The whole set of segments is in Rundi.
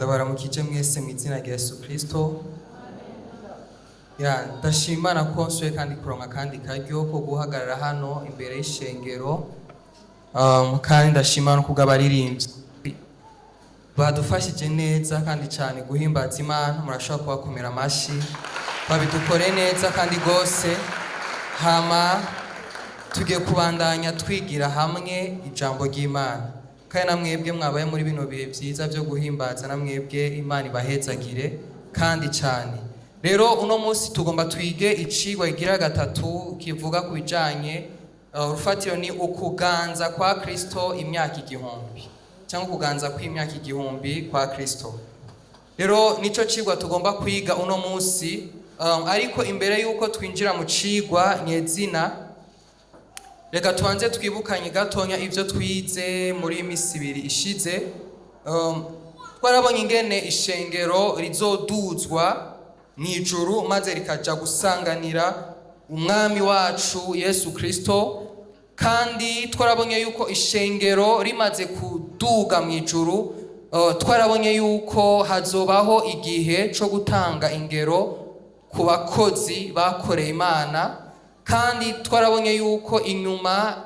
Ndabaramukije mwese mu izina rya Yesu Kristo. Ya, ndashima Imana ko nsuye kandi kuronka kandi karyo ko guhagarara hano imbere y'ishengero. Kandi ndashima no kubw'abaririmbyi badufashije neza kandi cyane guhimbaza Imana. Murashobora kubakomera amashi, babidukore neza kandi rwose. Hama tugiye kubandanya twigira hamwe ijambo ry'Imana, kandi na mwebwe mwabaye muri bino bihe byiza byo guhimbaza, na mwebwe Imana ibahezagire kandi cyane. Rero uno munsi tugomba twige icigwa kigira gatatu kivuga ku bijanye urufatiro ni ukuganza kwa Kristo imyaka 1000, cyangwa ukuganza kw'imyaka 1000 kwa Kristo. Rero nico cigwa tugomba kwiga uno munsi. Ariko imbere yuko twinjira mu cigwa nyezina, reka tubanze twibukanye gatonya ivyo twize muri iyi misi ibiri ishize. Twarabonye ingene ishengero rizoduzwa mw'ijuru maze rikaja gusanganira umwami wacu Yesu Kristo, kandi twarabonye yuko ishengero rimaze kuduga mw'ijuru, twarabonye yuko hazobaho igihe co gutanga ingero ku bakozi bakoreye Imana, kandi twarabonye yuko inyuma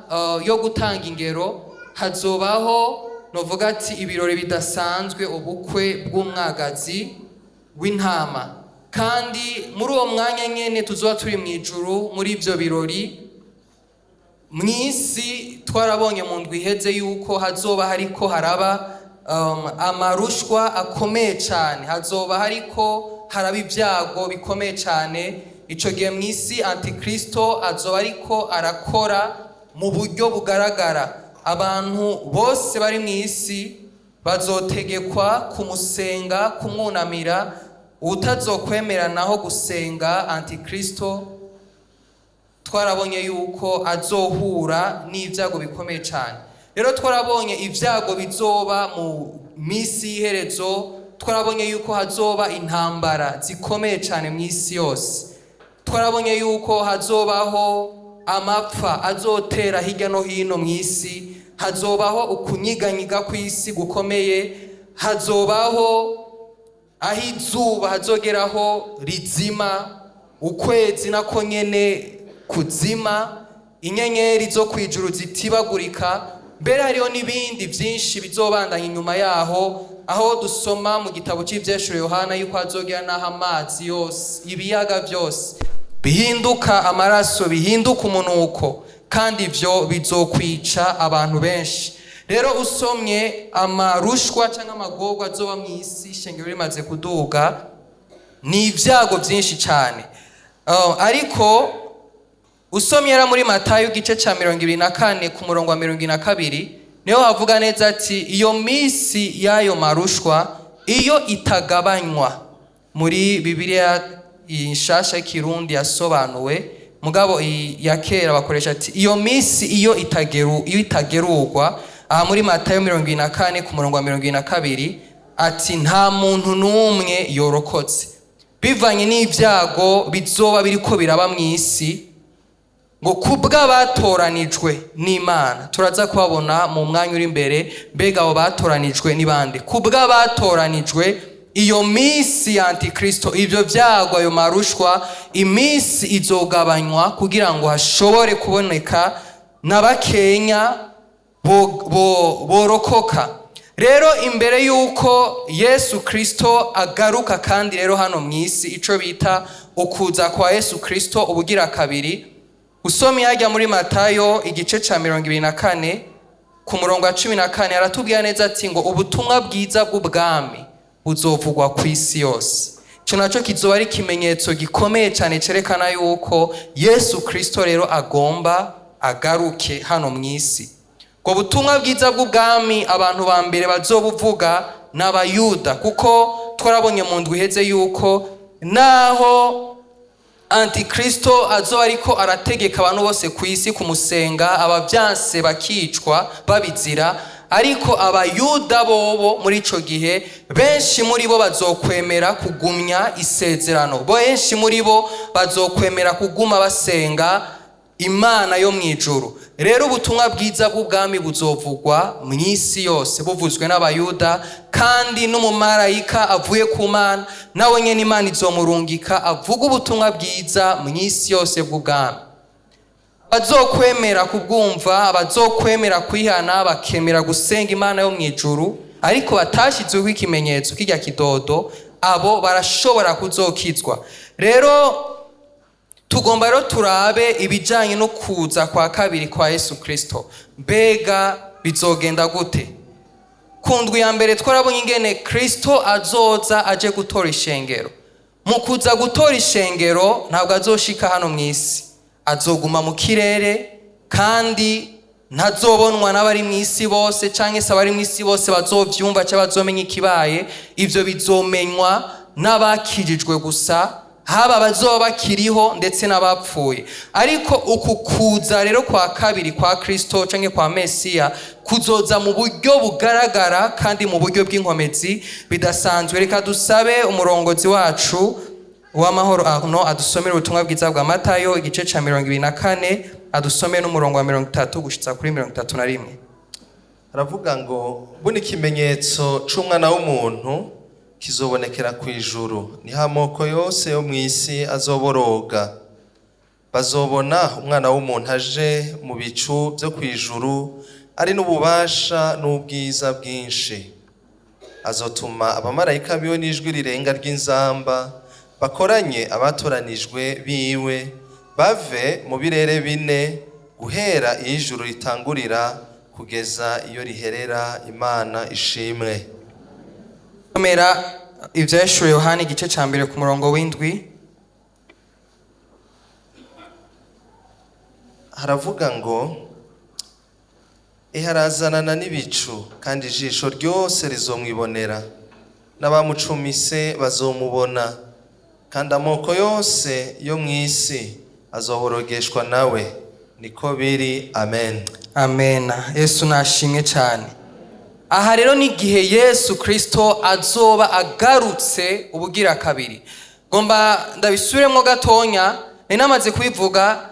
yo gutanga ingero hazobaho, novuga ati, ibirori bidasanzwe, ubukwe bw'umwagazi w'intama. Kandi muri uwo mwanya nyene tuzoba turi mw'ijuru muri ivyo birori, mw'isi twarabonye mu ndwi iheze yuko hazoba hariko haraba amarushwa akomeye cyane, hazoba hariko haraba ibyago bikomeye cyane. Ico gihe mw'isi Antikristo azoba ariko arakora mu buryo bugaragara. Abantu bose bari mw'isi bazotegekwa kumusenga, kumwunamira. Utazokwemera naho gusenga Antikristo, twarabonye yuko azohura n'ibyago bikomeye cyane. Rero twarabonye ibyago bizoba mu minsi y'iherezo, twarabonye yuko hazoba intambara zikomeye cyane mu isi yose, twarabonye yuko hazobaho amapfa azotera hirya no hino mu isi, hazobaho ukunyiganyiga kw'isi gukomeye, hazobaho aho izuba hazogeraho rizima, ukwezi nako nyene kuzima, inyenyeri zo kwijuru zitibagurika. Mbere hariho n'ibindi byinshi bizobandanya inyuma yaho, aho dusoma mu gitabo cy'ivyeshuro Yohana yuko hazogera n'aho amazi yose, ibiyaga byose bihinduka amaraso, bihinduka umunuko, kandi ivyo bizokwica abantu benshi. Rero usomye amarushwa cyangwa amagorwa azoba mu isi ishengero rimaze kuduga, ni ibyago byinshi cyane. Ariko usomye era muri Matayo igice ca 24 ku murongo wa 22, niho havuga neza ati iyo misi y'ayo marushwa iyo itagabanywa. Muri Bibiliya nshasha y'ikirundi yasobanuwe, mugabo ya kera bakoresha ati iyo misi iyo itageru, iyo itagerurwa. Aha muri Matayo 24 ku murongo wa 22 ati nta muntu n'umwe yorokotse bivanye n'ibyago bizoba biriko biraba mu isi, ngo kubw'abatoranijwe n'Imana. Turaza kubabona mu mwanya uri imbere. Mbega abo batoranijwe ni bande? Kubw'abatoranijwe, iyo minsi ya Antikristo, ibyo byago, ayo marushwa, iminsi izogabanywa kugira ngo hashobore kuboneka na bakenya borokoka. Rero imbere y'uko Yesu Kristo agaruka, kandi rero hano mu isi ico bita ukuza kwa Yesu Kristo ubugira kabiri, usomye hajya muri Matayo igice ca 24 ku murongo wa 14, aratubwira neza ati ngo ubutumwa bwiza bw'ubwami buzovugwa ku isi yose. Ico naco kizoba ari ikimenyetso gikomeye cyane cerekana yuko Yesu Kristo rero agomba agaruke hano mu isi. Ubwo butumwa bwiza bw'ubwami abantu ba mbere bazobuvuga ni Abayuda, kuko twarabonye mu ndwi iheze yuko naho Antikristo azoba ariko arategeka abantu bose ku isi kumusenga, abavyanse bakicwa babizira, ariko Abayuda bobo muri ico gihe benshi muri bo bazokwemera kugumya isezerano, benshi muri bo bazokwemera kuguma basenga Imana yo mw'ijuru. Rero ubutumwa bwiza bw'ubwami buzovugwa mu isi yose, buvuzwe n'Abayuda, kandi n'umumarayika avuye ku Mana nawe nyene Imana izomurungika avuga ubutumwa bwiza mu isi yose bw'ubwami. Abazokwemera kubwumva, abazokwemera kwihana, bakemera gusenga Imana yo mu ijuru, ariko batashizweho ikimenyetso kirya kidodo, abo barashobora kuzokizwa. Rero tugomba rero turabe ibijanye no kuza kwa kabiri kwa Yesu Kristo. Mbega bizogenda gute? Ku ndwi ya mbere twarabonye ingene Kristo azoza aje gutora ishengero. Mu kuza gutora ishengero ntabwo azoshika hano mu isi, azoguma mu kirere, kandi ntazobonwa n'abari mu isi bose, canke se abari mu isi bose bazovyumva canke bazomenya ikibaye. Ivyo bizomenywa n'abakijijwe gusa, haba abazoba bakiriho ndetse n'abapfuye. Ariko uku kuza rero kwa kabiri kwa Kristo canke kwa Mesiya kuzoza mu buryo bugaragara kandi mu buryo bw'inkomezi bidasanzwe. Reka dusabe umurongozi wacu w'amahoro Arno adusomere ubutumwa bwiza bwa Matayo igice ca 24, adusomere n'umurongo wa 30 gushitsa kuri 31. Aravuga ngo: "Buno ikimenyetso c'Umwana w'umuntu kizobonekera ku ijuru, niho amoko yose yo mu isi azoboroga. Bazobona Umwana w'umuntu aje mu bicu byo ku ijuru, ari n'ububasha n'ubwiza bwinshi. Azotuma abamarayika biwe n'ijwi rirenga ry'inzamba, bakoranye abatoranijwe biwe, bave mu birere bine, guhera iyo ijuru ritangurira kugeza iyo riherera. Imana ishimwe." Somera Ivyahishuriwe Yohana igice ca 1 ku murongo w'7. Haravuga ngo: "Iharazanana n'ibicu, kandi ijisho ryose rizomwibonera, n'abamucumise bazomubona, kandi amoko yose yo mu isi azoborogeshwa nawe. Niko biri, amen." Amena. Yesu nashimwe cyane. Aha rero ni igihe Yesu Kristo azoba agarutse ubugira kabiri. Ngomba ndabisubiremo gatonya, nari namaze kubivuga.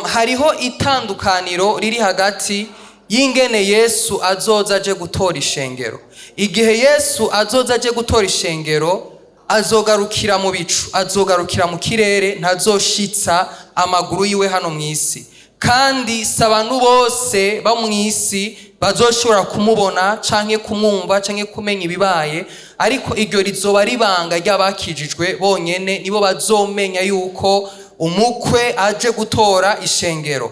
Hariho itandukaniro riri hagati y'ingene Yesu azoza aje gutora ishengero. Igihe Yesu azoza aje gutora ishengero, azogarukira mu bicu, azogarukira mu kirere, ntazoshitsa amaguru yiwe hano mu isi. Kandi si abantu bose bo mu isi bazoshobora kumubona canke kumwumva canke kumenya ibibaye, ariko iryo rizoba ribanga ry'abakijijwe bonyene, nibo bazomenya yuko umukwe aje gutora ishengero.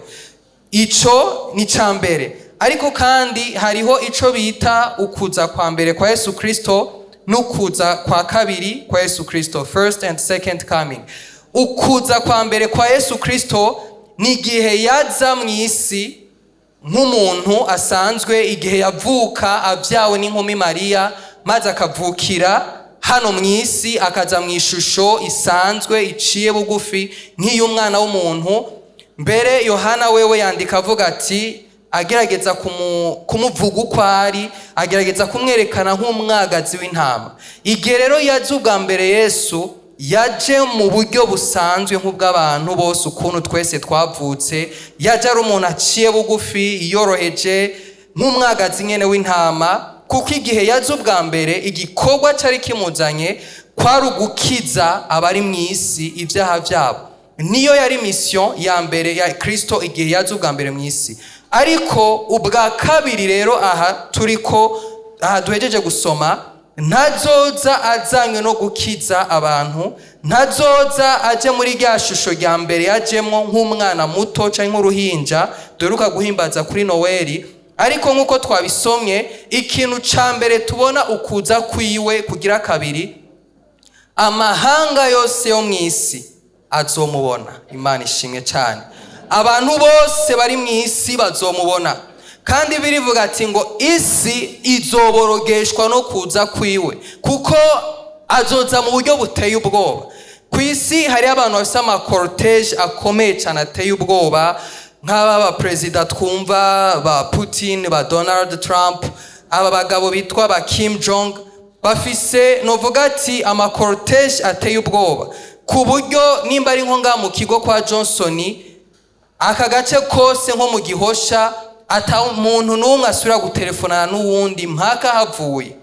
Ico ni ca mbere. Ariko kandi hariho ico bita ukuza kwa mbere kwa Yesu Kristo n'ukuza kwa kabiri kwa Yesu Kristo, first and second coming. Ukuza kwa mbere kwa Yesu Kristo ni igihe yaza mu isi nk'umuntu asanzwe, igihe yavuka abyawe n'inkumi Mariya, maze akavukira hano mu isi, akaza mu ishusho isanzwe iciye bugufi nk'iy'umwana w'umuntu. Mbere Yohana wewe yandika avuga ati, agerageza kumuvuga uko ari, agerageza kumwerekana nk'umwagazi w'intama. Igihe rero yaza ubwa mbere, Yesu yaje mu buryo busanzwe nk'ubw'abantu bose, ukuntu twese twavutse. Yaje ari umuntu aciye bugufi, yoroheje, nk'umwagazi nyene w'intama, kuko igihe yaza ubwa mbere igikorwa cyari kimuzanye kwari ugukiza abari mu isi ibyaha byabo. Niyo yari mission ya mbere ya Kristo igihe yaza ubwa mbere mu isi. Ariko ubwa kabiri rero, aha turiko, aha duhejeje gusoma, ntazoza azanywe no gukiza abantu, ntazoza aje muri rya shusho rya mbere yajemwo nk'umwana muto canke nk'uruhinja duheruka guhimbaza kuri Noweli. Ariko nk'uko twabisomye, ikintu ca mbere tubona ukuza kwiwe kugira kabiri, amahanga yose yo mu isi azomubona. Imana ishimwe cyane. Abantu bose bari mu isi bazomubona, kandi birivuga ati ngo isi izoborogeshwa no kuza kwiwe, kuko azoza mu buryo buteye ubwoba. Ku isi hariho abantu bafite ama cortège akomeye cyane ateye ubwoba, nk'aba baperezida twumva ba Putin, ba Donald Trump, aba bagabo bitwa ba Kim Jong, bafise novuga ati ama cortège ateye ubwoba, ku buryo nimba ari nko ngaha mu kigo kwa Johnson. Aka gace kose nko mu Gihosha, ata muntu n'umwe asubira gutelefonana n'uwundi mpaka havuye.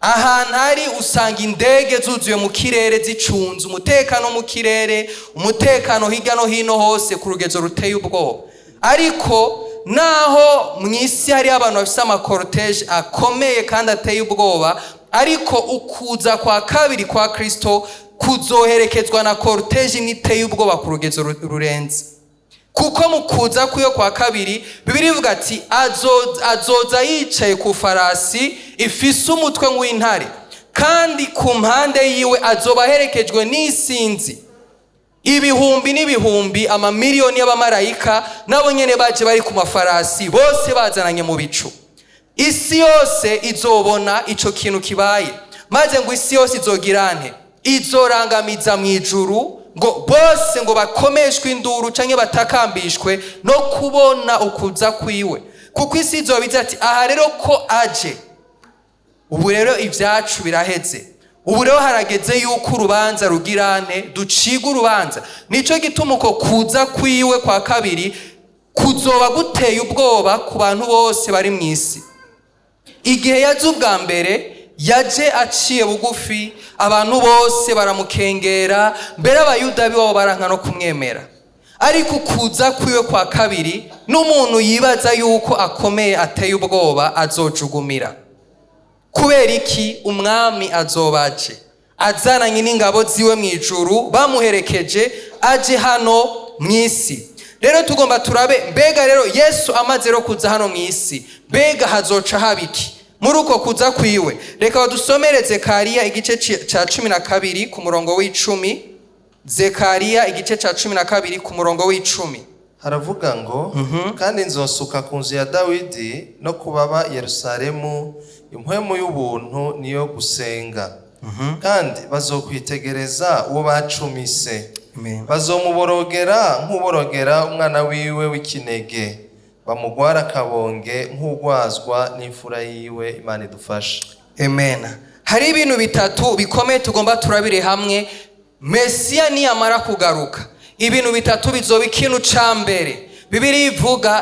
Ahantu hari usanga indege zuzuye mu kirere, zicunze umutekano mu kirere, umutekano hirya no hino hose ku rugezo ruteye ubwoba. Ariko naho mu isi hariho abantu bafite ama cortèges akomeye kandi ateye ubwoba, ariko ukuza kwa kabiri kwa Kristo kuzoherekezwa na cortège imwe iteye ubwoba ku rugezo rurenze, kuko mu kuza kw'iyo kwa kabiri, Bibiliya ivuga ati azoza yicaye ku farasi ifise umutwe w'intare, kandi ku mpande yiwe azoba aherekejwe n'isinzi, ibihumbi n'ibihumbi, amamiliyoni y'abamarayika, nabo nyene baje bari ku mafarasi, bose bazananye mu bicu. Isi yose izobona ico kintu kibaye, maze ngo isi yose izogirante, izorangamiza mu ijuru, ngo bose ngo bakomeshwe induru canke batakambishwe no kubona ukuza kwiwe, kuko isi izoba izi ati: "Aha rero ko aje, ubu rero ibyacu biraheze, ubu rero harageze yuko urubanza rugirane, duciga urubanza." Nico gituma uko kuza kwiwe kwa kabiri kuzoba guteye ubwoba ku bantu bose bari mu isi. Igihe yaje ubwa mbere, yaje aciye bugufi, abantu bose baramukengera, mbere Abayuda biwabo baranka no kumwemera. Ariko ukuza kwiwe kwa kabiri, n'umuntu yibaza yuko akomeye ateye ubwoba azojugumira. Kubera iki? Umwami azobaje azananye n'ingabo ziwe mu ijuru, bamuherekeje, aje hano mu isi. Rero tugomba turabe, mbega rero Yesu amaze rero kuza hano mu isi, mbega hazoca haba iki muri uko kuza kwiwe? Reka badusomere Zekariya igice ca 12 ku murongo w'10. Zekariya igice ca 12 ku murongo w'10. Haravuga ngo: "Kandi nzosuka ku nzu ya Dawidi no ku baba Yerusalemu impwemu y'ubuntu niyo gusenga, kandi bazokwitegereza uwo bacumise." Amen. "Bazomuborogera nk'uborogera umwana wiwe w'ikinege, bamugwara akabonge nk'ugwazwa n'imfura yiwe." Imana idufashe. Amen. Hari ibintu bitatu bikomeye tugomba turabire hamwe. Mesiya niyamara kugaruka, ibintu bitatu bizoba. Ikintu ca mbere Bibiliya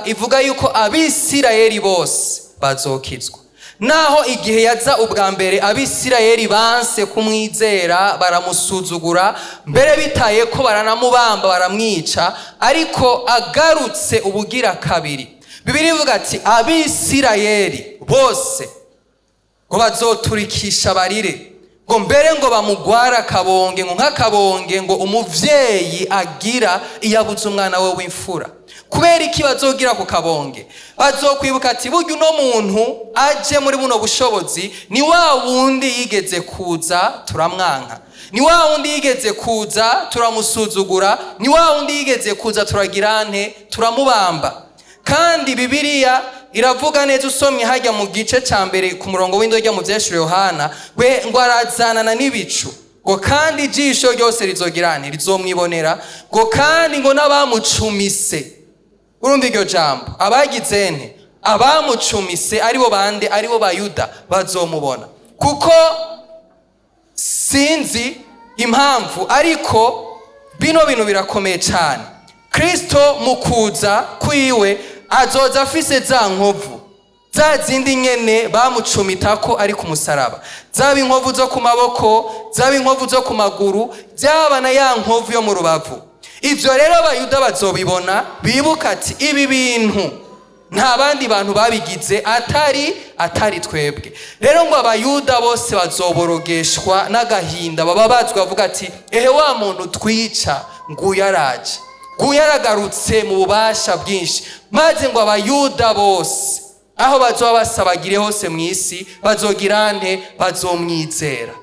ivuga yuko Abisirayeli bose bazokizwa. Naho igihe yaza ubwa mbere Abisirayeli banse kumwizera, baramusuzugura, mbere bitaye ko baranamubamba, baramwica, ariko agarutse ubugira kabiri, Bibiliya ivuga ati Abisirayeli bose ngo bazoturikisha barire, ngo mbere ngo bamugware akabonge, ngo nk'akabonge ngo umuvyeyi agira iyo abuze umwana we w'imfura. Kubera iki bazogira ku kabonge? Bazokwibuka ati: "Burya uno muntu aje muri buno bushobozi ni wa wundi yigeze kuza turamwanka, ni wa wundi yigeze kuza turamusuzugura, ni wa wundi yigeze kuza turagira nte, turamubamba." Kandi Bibiliya iravuga neza, usomye hajya mu gice cya mbere ku murongo w'indyo mu Vyahishuriwe Yohana, we ngo arazanana n'ibicu, ngo kandi ijisho ryose rizogirane, rizomwibonera, ngo kandi ngo n'abamucumise. Urumva iryo jambo, abagize nte? Abamucumise, aribo bande? Aribo Bayuda, bazomubona. Kuko sinzi impamvu, ariko bino bintu birakomeye cyane. Kristo mu kuza kwiwe azoza afise za nkovu, za zindi nyene bamucumita ko ari ku musaraba, zaba inkovu zo ku maboko, zaba inkovu zo ku maguru, byaba na ya nkovu yo mu rubavu. Ibyo rero Abayuda bazobibona, bibuka ati: "Ibi bintu nta bandi bantu babigize atari twebwe." Rero ngo Abayuda bose bazoborogeshwa n'agahinda, baba bazwi, bavuga ati: "Ehe, wa muntu twica nguyu araje, nguyu aragarutse mu bubasha bwinshi." Maze ngo Abayuda bose aho bazoba basabagire hose mu isi bazogira nte? Bazomwizera.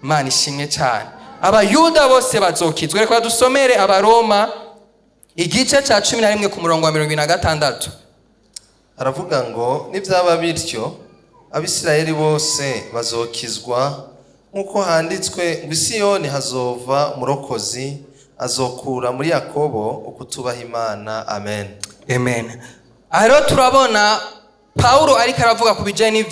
Imana ishimwe cyane. Abayuda bose bazokizwa. Reka dusomere Abaroma igice cya 11 ku murongo wa 76. Aravuga ngo: "Nibyaba bityo, Abisirayeli bose bazokizwa, nk'uko handitswe ngo: 'Isiyoni hazova umurokozi, azokura muri Yakobo ukutubaha Imana.' Amen." Amen. Aha rero turabona Pawulo ariko aravuga ku bijyanye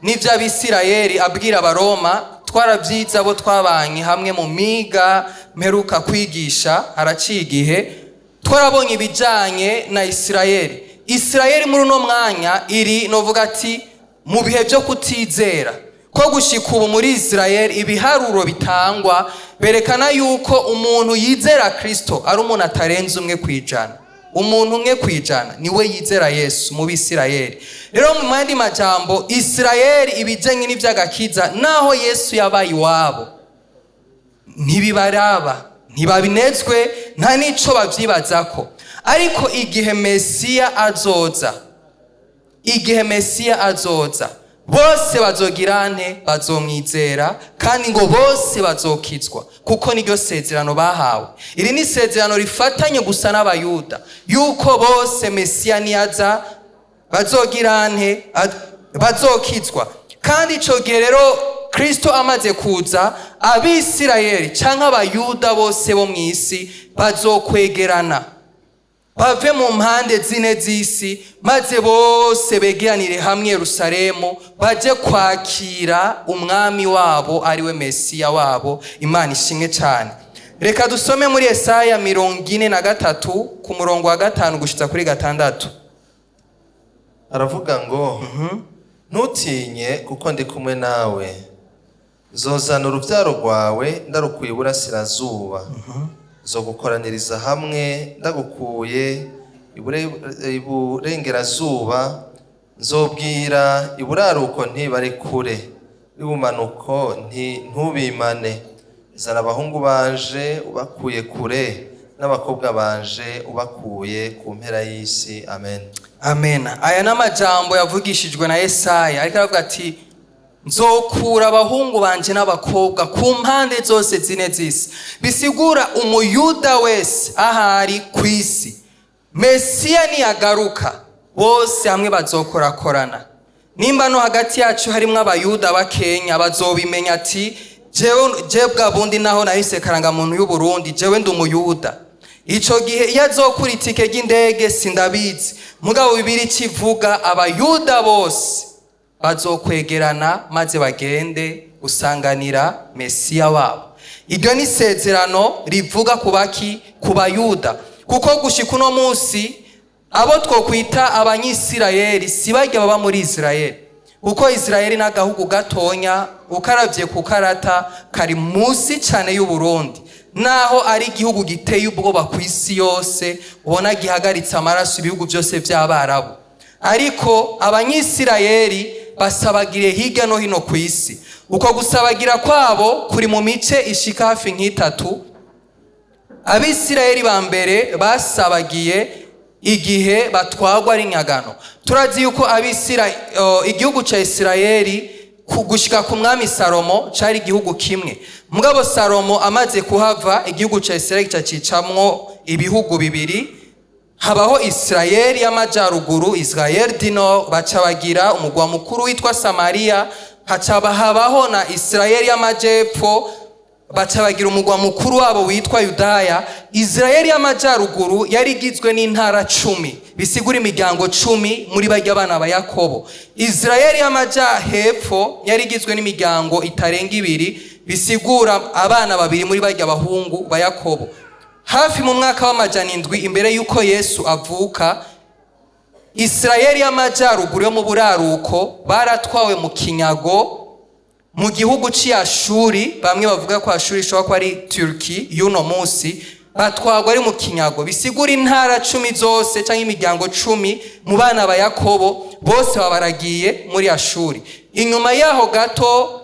n'iby'Abisirayeli, abwira Abaroma. Twarabyize abo twabanye hamwe mu miga mperuka kwigisha, haraciye igihe. Twarabonye ibijanye na Isirayeli. Isirayeli muri uno mwanya iri, novuga ati, mu bihe byo kutizera ko gushika ubu muri Isirayeli ibiharuro bitangwa berekana yuko umuntu yizera Kristo ari umuntu atarenze 1%. Umuntu 1% niwe yizera Yesu mu Bisirayeli. Rero mu yandi majambo, Isirayeli ibijanye n'ivy'agakiza, naho Yesu yabaye iwabo, ntibibaraba, ntibabinezwe, nta n'ico bavyibazako. Ariko igihe Mesiya azoza, igihe Mesiya azoza, bose bazogira nte? Bazomwizera, kandi ngo bose bazokizwa, kuko niryo sezerano bahawe. Iri ni isezerano rifatanye gusa n'Abayuda, yuko bose Mesiya niyaza bazogira nte? Bazokizwa. Kandi ico gihe rero Kristo amaze kuza, Abisirayeli canke Abayuda bose bo mw'isi bazokwegerana, bave mu mpande zine z'isi, maze bose begeranire hamwe Yerusalemu, baje kwakira umwami wabo ariwe Mesiya wabo. Imana ishimwe cyane. Reka dusome muri Yesaya 43 ku murongo wa 5 gushitsa kuri 6. Aravuga ngo: "Ntutinye, kuko ndi kumwe nawe. Nzozana urubyaro rwawe ndarukuye iburasirazuba, nzogukoraniriza hamwe ndagukuye iburengerazuba. Nzobwira iburaruko nti 'Bari kure,' n'ibumanuko nti 'Ntubimane.' Zana abahungu banje ubakuye kure, n'abakobwa banje ubakuye ku mpera y'isi." Amen. Amen. Aya ni amajambo yavugishijwe na Yesaya, ariko aravuga ati: "Nzokura abahungu banje n'abakobwa ku mpande zose zine z'isi." Bisigura Umuyuda wese ahari ku isi, Mesiya niyagaruka, bose hamwe bazokorakorana. Nimba no hagati yacu harimwo Abayuda bakenya, bazobimenya ati: "Jewe bwa bundi naho nahise karangamuntu y'Uburundi, jewe ndi Umuyuda." Ico gihe iyo azokura itike ry'indege sindabizi, mugabo Bibiri kivuga Abayuda bose bazokwegerana maze bagende gusanganira Mesiya wabo. Iryo ni isezerano rivuga ku baki? Ku Bayuda. Kuko gushika uno munsi abo twokwita Abanyisirayeli si barya baba muri Isirayeli, kuko Isirayeli n'agahugu gatonya, ukaravye ku karata kari munsi cane y'Uburundi, naho ari igihugu giteye ubwoba ku isi yose, ubona gihagaritse amaraso ibihugu byose by'Abarabu. Ariko Abanyisirayeli basabagiriye hirya no hino ku isi. Uko gusabagira kwabo kuri mu mice ishika hafi nk'itatu. Abisirayeli ba mbere basabagiye igihe batwagwa ari nyagano. Turazi yuko igihugu ca Isirayeli gushika ku mwami Salomo cari igihugu kimwe. Mugabo Salomo amaze kuhava, igihugu ca Isirayeli cacicamwo ibihugu bibiri. Habaho Isirayeli y'amajyaruguru, Israel du Nord, baca bagira umugwa mukuru witwa Samariya. Haca habaho na Isirayeli y'amajepfo, baca bagira umugwa mukuru wabo witwa Yudaya. Isirayeli y'amajyaruguru yari igizwe n'intara 10, bisigura imiryango 10 muri barya bana ba Yakobo. Isirayeli y'amajyahepfo yari igizwe n'imiryango itarenga ibiri, bisigura abana babiri muri barya bahungu ba Yakobo. Hafi mu mwaka w'700 imbere y'uko Yesu avuka, Isirayeli y'amajyaruguru yo mu buraruko baratwawe mu kinyago mu gihugu c'Iyashuri. Bamwe bavuga ko Ashuri ishobora kuba ari Turki y'uno munsi. Batwagwa ari mu kinyago, bisigura intara 10 zose cyangwa imiryango 10 mu bana ba Yakobo bose babaragiye muri Ashuri. Inyuma yaho gato,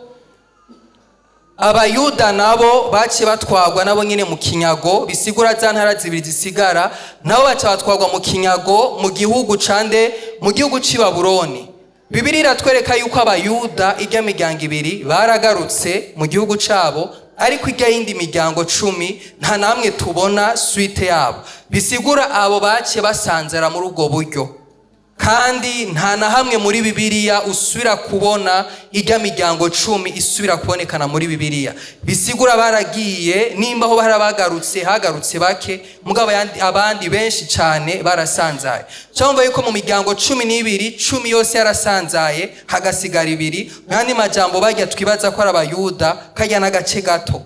Abayuda nabo baciye batwagwa nabo nyine mu kinyago, bisigura za ntara zibiri zisigara nabo baca batwagwa mu kinyago mu gihugu cande? Mu gihugu c'i Babuloni. Bibiliya iratwereka yuko Abayuda ijya miryango ibiri baragarutse mu gihugu cabo, ariko ijya yindi miryango 10 nta namwe tubona suite yabo. Bisigura abo baciye basanzara muri ubwo buryo. Kandi nta na hamwe muri Bibiliya usubira kubona ijya miryango 10 isubira kubonekana muri Bibiliya. Bisigura baragiye, nimba aho barabagarutse hagarutse bake, mugabo abandi benshi cyane barasanzaye. Cyangwa yuko mu miryango 12, 10 yose yarasanzaye, hagasigara ibiri. Mwandi majambo, bajya twibaza ko ari Abayuda kajya n'agace gato.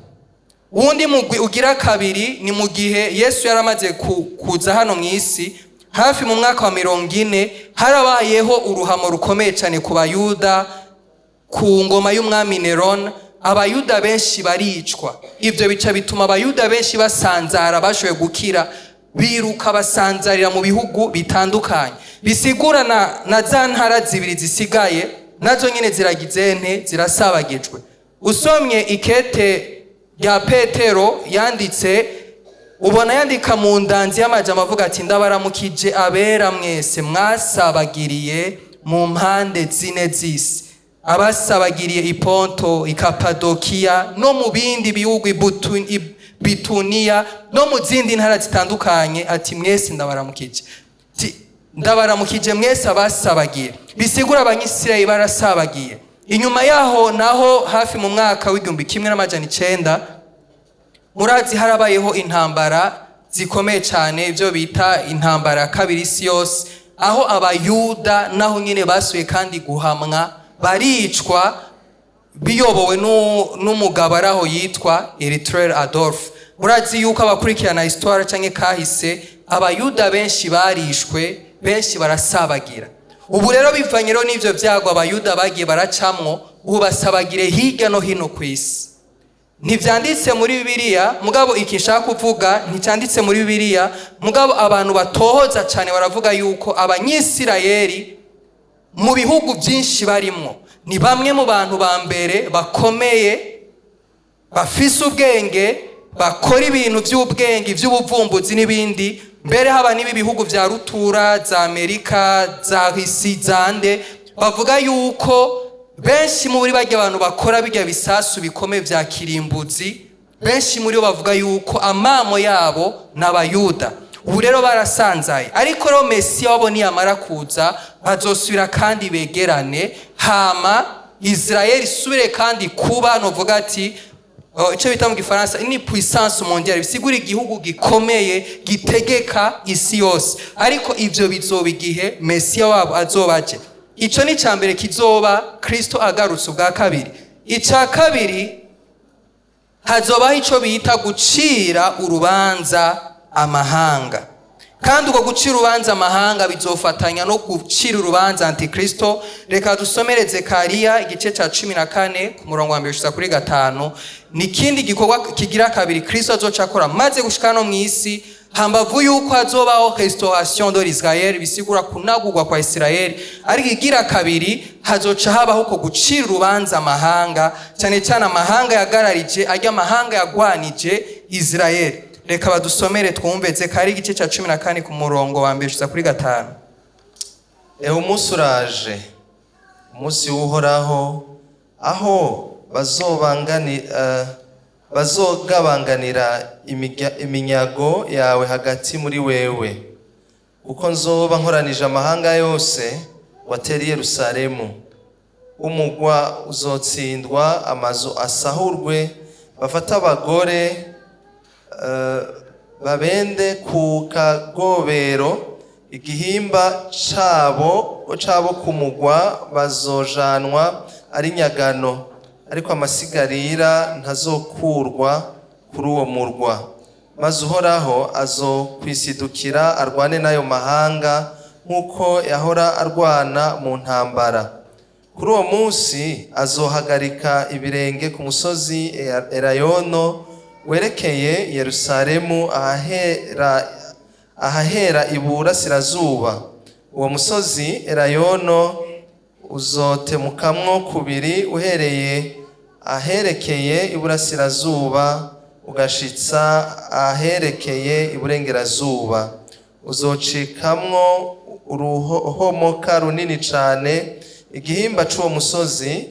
Uwundi mugwi ugira kabiri ni mu gihe Yesu yaramaze kuza hano mu isi, hafi mu mwaka wa 40, harabayeho uruhamo rukomeye cyane ku Bayuda ku ngoma y'umwami Neron. Abayuda benshi baricwa. Ibyo bica bituma Abayuda benshi basanzara, bashoboye gukira biruka basanzarira mu bihugu bitandukanye, bisigura na za ntara zibiri zisigaye nazo nyine ziragize nte? Zirasabagijwe. Usomye ikete rya Petero yanditse, ubona yandika mu ndanzi y'amajambo avuga ati: "Ndabaramukije abera mwese mwasabagiriye mu mpande zine z'isi, abasabagiriye i Ponto, i Kapadokiya no mu bindi bihugu, i Bituniya no mu zindi ntara zitandukanye." Ati: "Mwese ndabaramukije." Ati: "Ndabaramukije mwese abasabagiye." Bisigura Abanyisirayeli barasabagiye. Inyuma yaho naho, hafi mu mwaka w'1900, murazi harabayeho intambara zikomeye cyane, ibyo bita intambara ya kabiri isi yose, aho Abayuda naho nyine basuye kandi guhamwa, baricwa, biyobowe n'umugabo ari aho yitwa Hitler Adolf. Murazi yuko abakurikirana histoire cyangwa kahise, Abayuda benshi barishwe, benshi barasabagira. Ubu rero, bivanye rero n'ivyo byago Abayuda bagiye baracamwo, ubu basabagire hirya no hino ku isi. Ntibyanditse muri Bibiliya, mugabo iki nshaka kuvuga nticyanditse muri Bibiliya, mugabo abantu batohoza cyane baravuga yuko Abanyisirayeli mu bihugu byinshi barimwo ni bamwe mu bantu ba mbere bakomeye, bafise ubwenge, bakora ibintu by'ubwenge, iby'ubuvumbuzi n'ibindi. Mbere haba n'ibi bihugu bya rutura za Amerika, za isi zande, bavuga yuko benshi muri barya abantu bakora bijya bisasu bikomeye bya kirimbuzi, benshi muri bo bavuga yuko amamo yabo ni Abayuda. Ubu rero barasanzaye, ariko rero Mesiya wabo niyamara kuza bazosubira kandi begerane, hama Israel isubire kandi kuba, novuga ati, icyo bita mu Gifaransa ni puissance mondiale, bisigura igihugu gikomeye gitegeka isi yose. Ariko ivyo bizoba igihe Mesiya wabo azoba aje. Ico ni icya mbere kizoba Kristo agarutse ubwa kabiri. Icya kabiri, hazobaho ico bita gucira urubanza amahanga. Kandi ubwo gucira urubanza amahanga bizofatanya no gucira urubanza Antikristo. Reka dusomere Zekariya igice cya 14 ku murongo wa 1 gushika kuri 5. Ni ikindi gikorwa kigira kabiri Kristo azoca akora maze gushika no mu isi, hambavu yuko hazobaho restauration de l'Israël, bisigura kunagurwa kwa Israel. Ariko igira kabiri, hazoca habaho ko gucira urubanza amahanga, cyane cyane amahanga yagararije ajya, amahanga yagwanije Israel. Reka badusomere twumve Zekariya igice cya 14 ku murongo wa 1 gushika kuri 5. Ewe, umunsi uraje, umunsi w'Uhoraho, aho bazogabanganira iminyago yawe hagati muri wewe, kuko nzoba nkoranije amahanga yose watera i Yerusalemu. Umugwa uzotsindwa, amazu asahurwe, bafate abagore babende ku kagobero, igihimba cabo ku mugwa bazojanwa ari nyagano, ariko amasigarira ntazokurwa kuri uwo murwa. Maze Uhoraho azokwisidukira arwane n'ayo mahanga nk'uko yahora arwana mu ntambara. Kuri uwo munsi azohagarika ibirenge ku musozi Elayono werekeye Yerusalemu ahahera iburasirazuba. Uwo musozi Elayono uzotemukamwo kubiri, uhereye aherekeye iburasirazuba ugashitsa aherekeye iburengerazuba. Uzocikamwo uruhomoka runini cane. Igihimba c'uwo musozi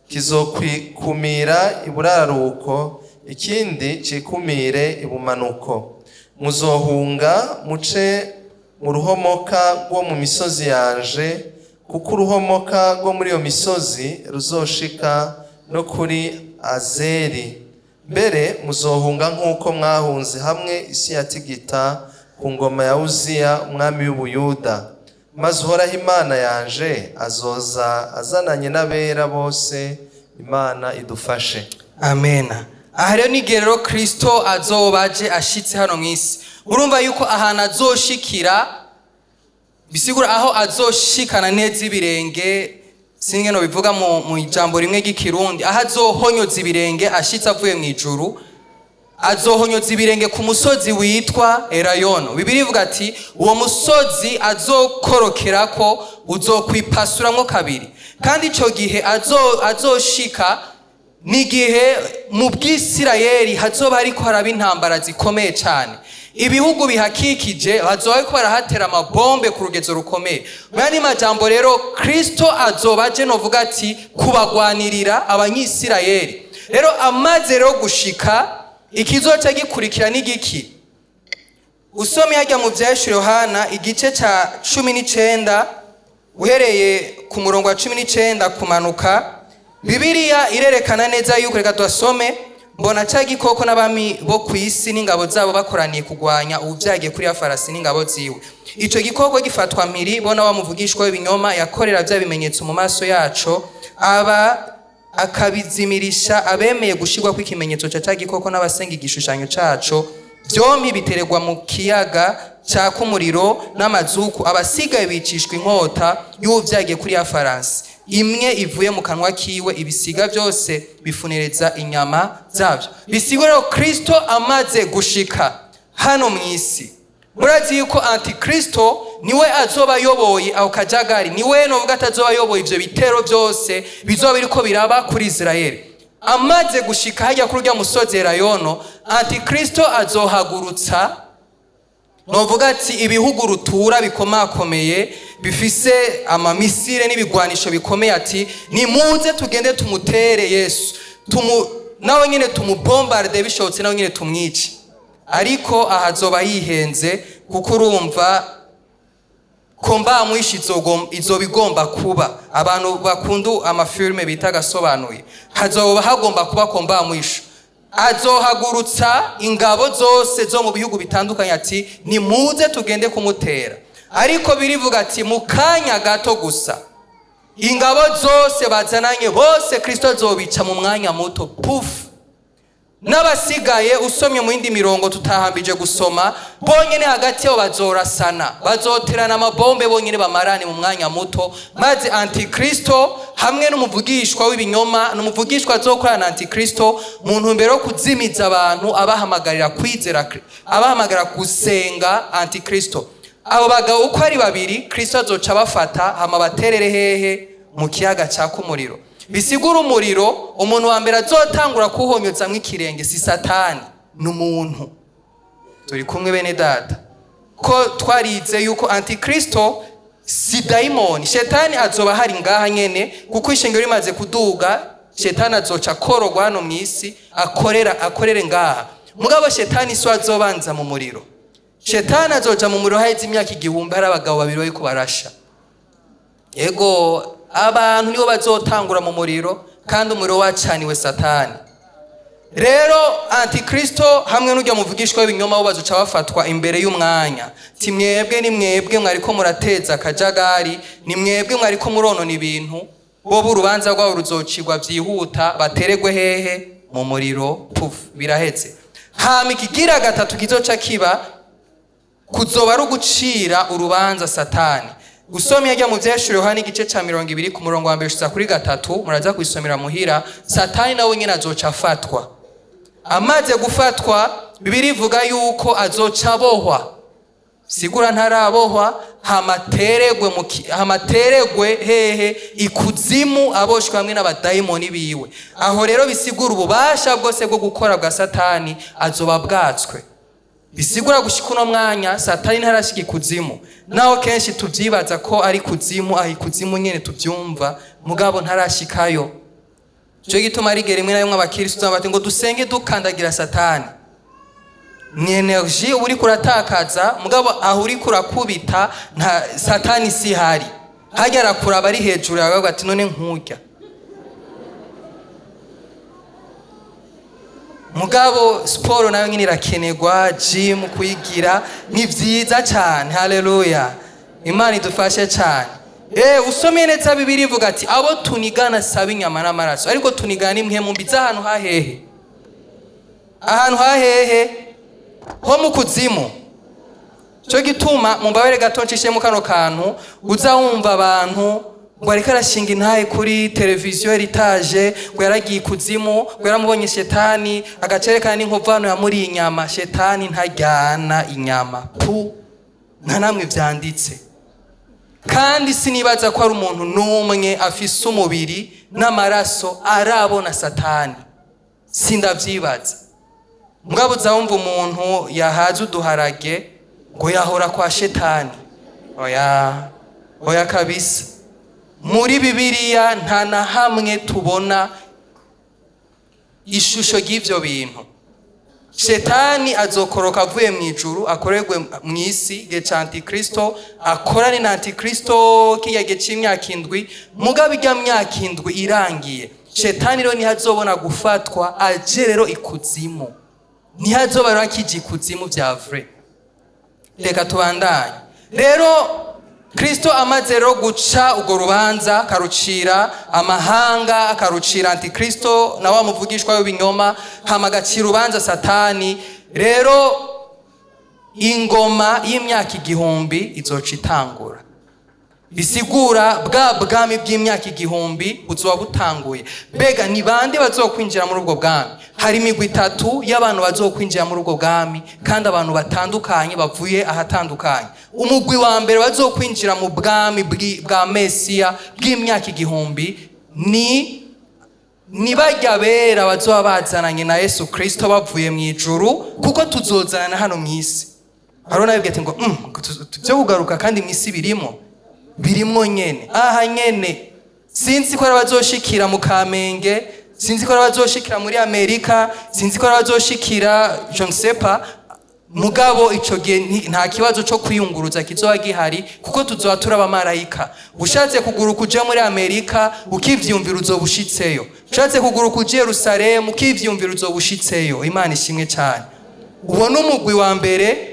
kizokwikumira iburaruko, ikindi cikumire ibumanuko. Muzohunga muce mu ruhomoka rwo mu misozi yanje, kuko uruhomoka rwo muri iyo misozi ruzoshika no kuri Azeri. Mbere muzohunga nk'uko mwahunze hamwe isi yatigita ku ngoma ya Uziya umwami w'Ubuyuda. Maze Uhoraho Imana yanje azoza azananye n'abera bose. Imana idufashe. Amena. Aha rero ni igihe rero Kristo azoba aje ashitse hano mu isi. Urumva yuko ahantu azoshikira, bisigura aho azoshikana neza ibirenge, singe no bivuga mu ijambo rimwe ry'Ikirundi, aho azohonyoza ibirenge ashitse avuye mu ijuru, azohonyoza ibirenge ku musozi witwa Elayono. Bibiliya ivuga ati uwo musozi azokorokerako uzokwipasuramwo kabiri. Kandi ico gihe azoshika n'igihe mu bw'Isirayeli hazoba hariko haraba intambara zikomeye cane. Ibihugu bihakikije bazoba bariko barahatera amabombe ku rugezo rukomeye. Mu yandi majambo rero, Kristo azoba aje, novuga ati kubagwanirira Abanyisirayeli. Rero amaze rero gushika, ikizoca gikurikira ni giki? Usomye hajya mu Vyahishuriwe Yohana igice ca 19, uhereye ku murongo wa 19 kumanuka, Bibiliya irerekana neza yuko, reka tuhasome: mbona ca gikoko n'abami bo ku isi n'ingabo zabo bakoraniye kugwanya uwuvyagiye kuri ya farasi n'ingabo ziwe. Ico gikoko gifatwa mpiri, bona wa muvugishwa w'ibinyoma yakorera vya bimenyetso mu maso yaco, aba akabizimirisha abemeye gushirwa kw'ikimenyetso ca ca gikoko n'abasenga igishushanyo caco. Vyompi biteregwa mu kiyaga caka umuriro n'amazuku. Abasigaye bicishwa inkota y'uwuvyagiye kuri ya farasi, imwe ivuye mu kanwa kiwe, ibisiga byose bifunereza inyama zabyo. Bisigura rero Kristo amaze gushika hano mu isi, murazi yuko Antikristo niwe azoba ayoboye aho kajagari, niwe novuga atazoba ayoboye ivyo bitero byose bizoba biriko biraba kuri Israeli. Amaze gushika hajya kuri urya musozi Elayono, Antikristo azohagurutsa, novuga ati ibihugu rutura bikomakomeye bifise amamisire n'ibigwanisho bikomeye, ati nimuze tugende tumutere Yesu, nawe nyine tumubombarde, bishobotse nawe nyine tumwice. Ariko aha azoba yihenze, kuko urumva ko mbamwishe izoba igomba kuba. Abantu bakunda amafilme bita agasobanuye, hazoba hagomba kuba ko mbamwishe. Azohagurutsa ingabo zose zo mu bihugu bitandukanye, ati nimuze tugende kumutera. Ariko birivuga ati mu kanya gato gusa ingabo zose bazananye bose Kristo azobica mu mwanya muto, pufu. N'abasigaye, usomye mu yindi mirongo tutahambije gusoma, bonyene hagati yabo bazorasana, bazoterana amabombe bonyene, bamarane mu mwanya muto. Maze Antikristo hamwe n'umuvugishwa w'ibinyoma, n'umuvugishwa azokorana na Antikristo mu ntumbero yo kuzimiza abantu, abahamagarira kwizera, abahamagarira gusenga Antikristo. Abo bagabo uko ari babiri, Kristo azoca abafata, hama baterere hehe? Mu kiyaga caka umuriro. Bisigura umuriro, umuntu wa mbere azotangura kuwuhonyozamwo ikirenge si Satani, ni umuntu. Turi kumwe bene data? Ko twarize yuko Antikristo si dayimoni, Shetani azoba hari ngaha nyene, kuko ishengero rimaze kuduga, Shetani azoca akorogwa hano mu isi, akorere ngaha. Mugabo Shetani si we azobanza mu muriro. Shetani azoja mu muriro haheze imyaka 1000, hari abagabo babiri bariko barasha. Ego, abantu nibo bazotangura mu muriro, kandi umuriro wacaniwe Satani. Rero Antikristo hamwe n'urya muvugishwa w'ibinyoma bo bazoca bafatwa imbere y'umwanya, ti mwebwe ni mwebwe mwariko murateza akajagari, ni mwebwe mwariko muronona ibintu. Bo urubanza rwabo ruzocirwa vyihuta, bateregwe hehe? Mu muriro, pufu, biraheze. Hama ikigira gatatu kizoca kiba, kuzoba ari ugucira urubanza Satani. Usomye ajya mu Vyahishuriwe Yohana igice ca 20 ku murongo wa mbere gushitsa kuri 3, muraza kwisomera muhira, Satani nawe nyene azoca afatwa. Amaze gufatwa, Bibiliya ivuga yuko azoca abohwa. Sigura ntarabohwa, hamateregwe hehe? Ikuzimu, aboshwe hamwe n'abadayimoni biwe. Aho rero bisigura ububasha bwose bwo gukora bwa Satani azoba bwatswe. Bisigura gushika uno mwanya Satani ntarashika ikuzimu, naho kenshi tuvyibaza ko ari kuzimu, aho ikuzimu nyene tuvyumva, mugabo ntarashikayo. Ico gituma ari rimwe na rimwe abakristo bati ngo dusenge dukandagira Satani. Ni energy uba uriko uratakaza, mugabo aho uriko urakubita nta Satani si hari. Harya arakuraba ari hejuru yawe, ati none nkurya. Mugabo siporo nayo nyine irakenerwa, gym kuyigira ni vyiza cyane. Haleluya, Imana idufashe cyane. Usomye neza Bibiliya ivuga ati abo tunigana saba inyama n'amaraso, ariko tunigana impwemu mbi z'ahantu hahehe, ahantu hahehe ho mu kuzimu. Cyo gituma mumbabere gato nshishemo kano kantu, uza wumva abantu ngo ariko arashinga intahe kuri televiziyo Heritage, ngo yaragiye ikuzimu, ngo yaramubonye shetani, agacerekana n'inkovano yamuriye inyama. Shetani ntaryana inyama pu, nta namwe vyanditse. Kandi sinibaza ko ari umuntu n'umwe afise umubiri n'amaraso arabona Satani, sindavyibaza. Mugabo uza wumva umuntu yahaze uduharage ngo yahora kwa shetani. Oya, oya kabisa. Muri Bibiliya nta na hamwe tubona ishusho ry'ivyo bintu. Shetani azokoroka avuye mu ijuru, akorerwe mu isi igihe ca Antikristo, akorane na Antikristo kirya gihe c'imyaka 7. Mugabo irya myaka 7 irangiye, shetani rero niho azobona gufatwa aje rero ikuzimu, niho azoba rero akija ikuzimu vya vrai. Reka tubandanye rero. Kristo amaze rero guca urwo rubanza, akarucira amahanga, akarucira Antikristo na wa muvugishwa w'ibinyoma, hama agacira urubanza Satani, rero ingoma y'imyaka 1000 izoca itangura. Bisigura bwa bwami bw'imyaka 1000 buzoba butanguye. Mbega ni bande bazokwinjira muri ubwo bwami? Hari imigwi itatu y'abantu bazokwinjira muri ubwo bwami, kandi abantu batandukanye bavuye ahatandukanye. Umugwi wa mbere bazokwinjira mu bwami bwa Mesiya bw'imyaka 1000 ni barya bera bazoba bazananye na Yesu Kristo bavuye mu ijuru, kuko tuzozanana hano mu isi. Hariho nabibwiye ati ngo byo kugaruka kandi mu isi birimo nyene, aha nyene. Sinzi ko ari abazoshikira mu Kamenge, sinzi ko ari abazoshikira muri Amerika, sinzi ko ari abazoshikira je ne sais pas. Mugabo ico gihe nta kibazo co kwiyunguruza kizoba gihari, kuko tuzoba turi abamarayika. Ushatse kuguruka uje muri Amerika ukivyumvira, uzoba ushitseyo. Ushatse kuguruka uje Yerusalemu ukivyumvira, uzoba ushitseyo. Imana ishimwe cyane. Uwo ni umugwi wa mbere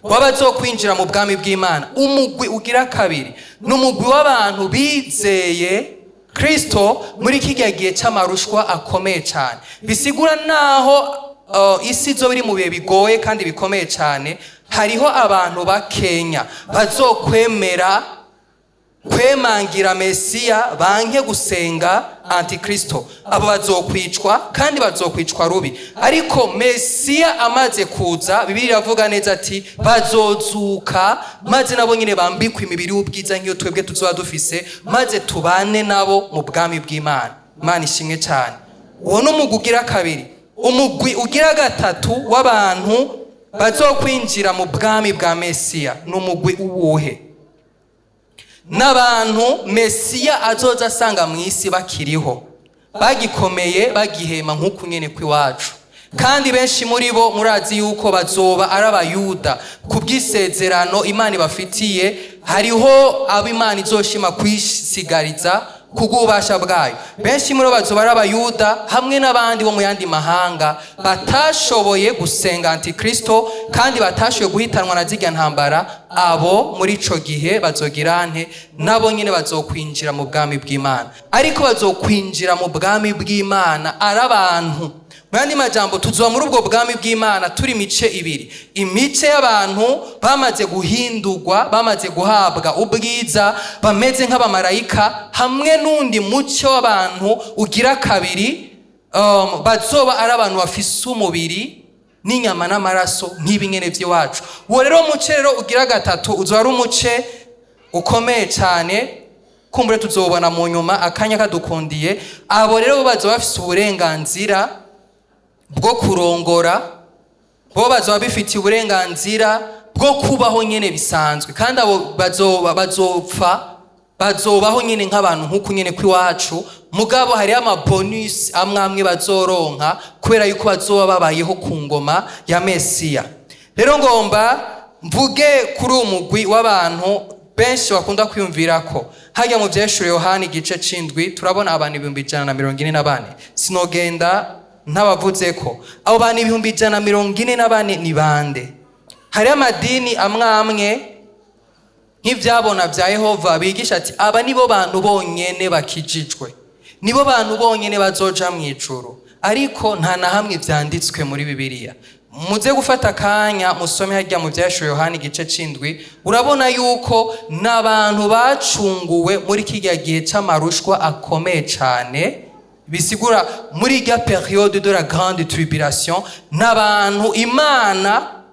w'abazokwinjira mu bwami bw'Imana. Umugwi ugira kabiri ni umugwi w'abantu bizeye Kristo muri kirya gihe c'amarushwa akomeye cyane. Bisigura naho isi izoba iri mu bihe bigoye kandi bikomeye cyane, hariho abantu bakenya bazokwemera kwemangira Mesiya, banke gusenga Antikristo. Abo bazokwicwa, kandi bazokwicwa rubi. Ariko Mesiya amaze kuza, Bibiliya iravuga neza ati bazozuka, maze nabo nyine bambikwe imibiri y'ubwiza nk'iyo twebwe tuzoba dufise, maze tubane nabo mu bwami bw'Imana. Imana ishimwe cyane. Uwo ni umugwi ugira kabiri. Umugwi ugira gatatu w'abantu bazokwinjira mu bwami bwa Mesiya ni umugwi uwuhe? N'abantu Mesiya azoza asanga mu isi bakiriho, bagikomeye, bagihema nk'uku nyene kw'iwacu. Kandi benshi muri bo murazi yuko bazoba ari Abayuda ku bw'isezerano Imana ibafitiye. Hariho abo Imana izoshima kwisigariza kubw'ububasha bwayo. Benshi muri bo bazoba ari Abayuda hamwe n'abandi bo mu yandi mahanga batashoboye gusenga Antikristo kandi batashoboye guhitanwa na zirya ntambara. Abo muri ico gihe bazogira nte? Nabo nyine bazokwinjira mu bwami bw'Imana, ariko bazokwinjira mu bwami bw'Imana ari abantu. Mu yandi majambo, tuzoba muri ubwo bwami bw'Imana turi imice ibiri: imice y'abantu bamaze guhindurwa, bamaze guhabwa ubwiza, bameze nk'abamarayika, hamwe n'undi muce w'abantu ugira kabiri, bazoba ari abantu bafise umubiri n'inyama n'amaraso nk'ibi nyene vy'iwacu. Uwo rero muce rero ugira gatatu uzoba ari umuce ukomeye cyane, kumbure tuzobona mu nyuma akanya kadukundiye. Abo rero bo bazoba bafise uburenganzira bwo kurongora, bo bazoba bifitiye uburenganzira bwo kubaho nyene bisanzwe, kandi abo bazoba bazopfa bazobaho nyene nk'abantu nk'uku nyene kw'iwacu. Mugabo hariho amabonus amwe amwe bazoronka kubera yuko bazoba babayeho ku ngoma ya Mesiya. Rero ngomba mvuge kuri uwo mugwi w'abantu benshi bakunda kwiyumvira ko hajya mu Vyahishuriwe Yohani igice c'indwi turabona abantu 144,000. Sinogenda ntabavuze ko abo bantu 144,000 ni bande. Hariho amadini amwe amwe. Nk'ivyabona vya Yehova bigisha ati aba nibo bantu bonyene bakijijwe, nibo bantu bonyene bazoja mu ijuru, ariko nta na hamwe vyanditswe muri Bibiliya. Muze gufata akanya musome harya mu Vyahishuriwe Yohana igice c'indwi, urabona yuko n'abantu bacunguwe muri kirya gihe c'amarushwa akomeye cane, bisigura muri irya période de la grande tribulation, n'abantu Imana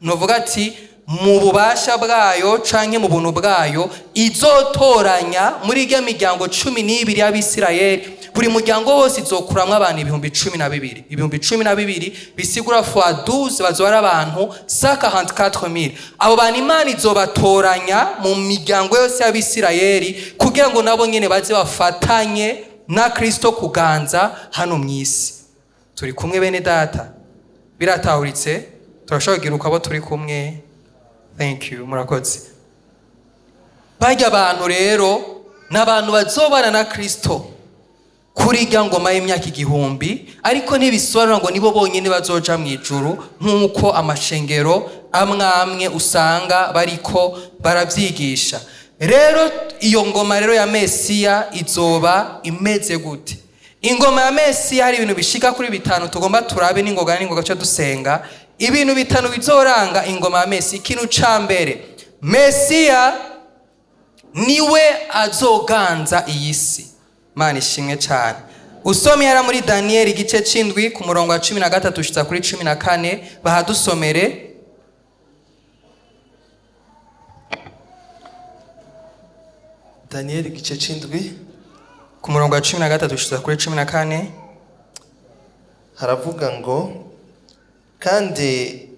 novuga ati mu bubasha bwayo canke mu buntu bwayo izotoranya muri irya miryango 12 y'Abisirayeli. Buri muryango wose izokuramwo abantu 12,000, 12,000 bisigura fois 12, bazoba ari abantu 144,000. Abo bantu Imana izobatoranya mu miryango yose y'Abisirayeli kugira ngo nabo nyene baze bafatanye na Kristo kuganza hano mw'isi. Turi kumwe bene data? Biratahuritse? Turashobora kugira uko abo turi kumwe? Thank you, murakoze. Barya abantu rero ni abantu bazobana na Kristo kuri irya ngoma y'imyaka 1000, ariko ntibisobanura ngo nibo bonyine bazoja mu ijuru, nk'uko amashengero amwe amwe usanga bariko baravyigisha. Rero iyo ngoma rero ya Mesiya izoba imeze gute? Ingoma ya Mesiya hari ibintu bishika kuri bitanu tugomba turabe n'ingoga n'ingoga cyo dusenga. Ibintu bitanu bizoranga ingoma ya Mesiya. Ikintu ca mbere, Mesiya niwe azoganza iyi si. Mana ishimwe cyane. Usomye yara muri Daniyeli igice c'indwi ku murongo wa 13 ushitsa kuri 14, bahadusomere. Daniyeli igice c'indwi ku murongo wa 13 ushitsa kuri 14. Haravuga ngo: kandi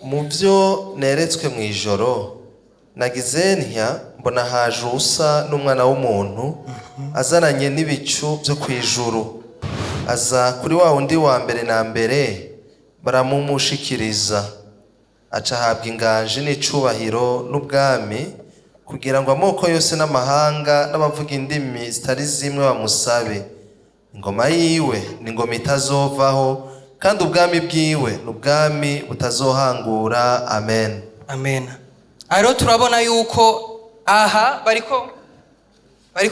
mu byo neretswe mu ijoro nagize ntya, mbona haje usa n'umwana w'umuntu azananye n'ibicu byo ku ijuru, aza kuri wa wundi wa mbere na mbere, baramumushikiriza, aca ahabwa inganji n'icubahiro n'ubwami, kugira ngo amoko yose n'amahanga n'abavuga indimi zitari zimwe bamusabe. Ingoma yiwe ni ingoma itazovaho, kandi ubwami bwiwe ni ubwami butazohangura. Amen. Amen. Rero turabona yuko aha bariko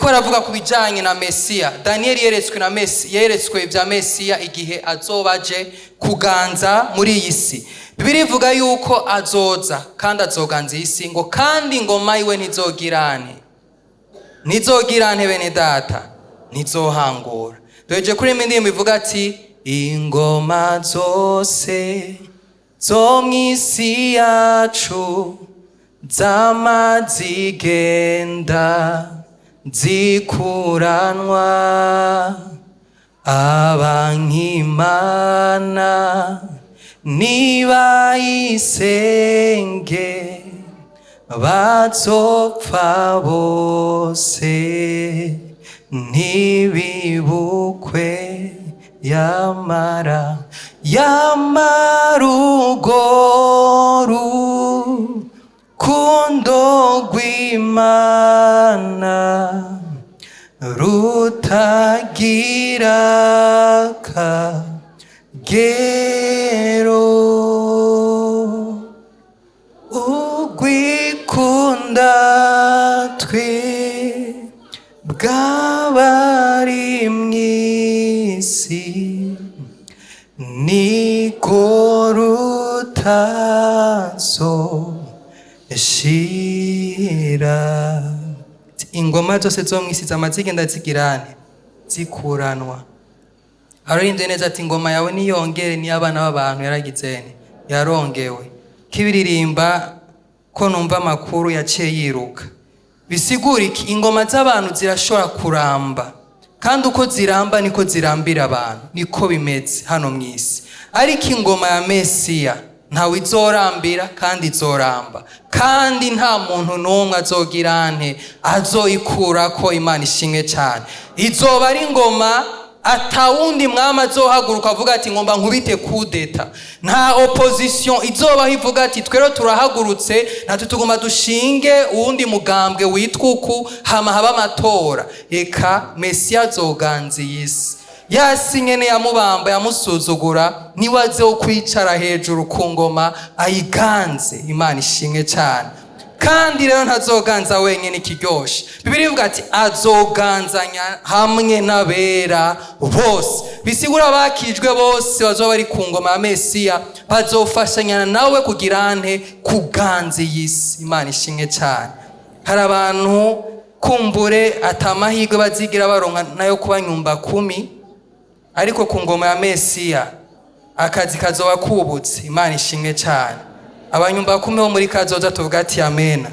baravuga ku bijanye na Mesiya. Daniel yeretswe na Mesi, yeretswe ibya Mesiya igihe azoba aje kuganza muri iyi si. Bibiliya ivuga yuko azoza kandi azoganza iyi si, ngo kandi ingoma yiwe ntizogirane, ntizogirane bene data, ntizohangura. Duheje kuri iyi ndirimbo ivuga ati ingoma zose zo mw'isi yacu zama zigenda zikuranwa, abankimana nibayisenge bazopfa bose ntibibukwe, yamara yamara urwo rukundo rw'Imana rutagira akagero, ugwikunda twe bw'abari mw'isi niko rutazoshira. Ingoma zose zo mw'isi zama zigenda zigirane zikuranwa. Araririmbye neza ati ingoma yawe niyongere n'iy'abana b'abantu yaragizene yarongewe. Kibiririmba ko numva amakuru yaciye yiruka. Bisigura iki? Ingoma z'abantu zirashobora kuramba, kandi uko ziramba niko zirambira abantu, niko bimeze hano mw'isi. Ariko ingoma ya Mesiya ntawe izorambira kandi izoramba, kandi nta muntu n'umwe azogira nte azoyikurako. Imana ishimwe cyane. Izoba ari ingoma atawundi mwami azohaguruka avuga ati ngomba nkubite kudeta. Nta opposition izobaho ivuga ati twero turahagurutse natwe tugomba dushinge uwundi mugambwe witwa uku hama haba amatora. Eka Mesiya azoganza iyi si. Yasi nyene yamubamba yamusuzugura niwe aze kwicara hejuru ku ngoma ayiganze. Imana ishimwe cyane. Kandi rero ntazoganza wenyine. Ikiryoshe, Bibiliya ivuga ati azoganzanya hamwe n'abera bose. Bisigura abakijwe bose bazoba bari ku ngoma ya Mesiya bazofashanya nawe kugira nte? Kuganza iyi si. Imana ishimwe cyane. Hari abantu kumbure atamahirwe bazigira baronka nayo kuba nyumba kumi, ariko ku ngoma ya Mesiya akazi kazoba kubutse. Imana ishimwe cyane. Abanyumba kumi bo muri kazoza tuvuga ati amena.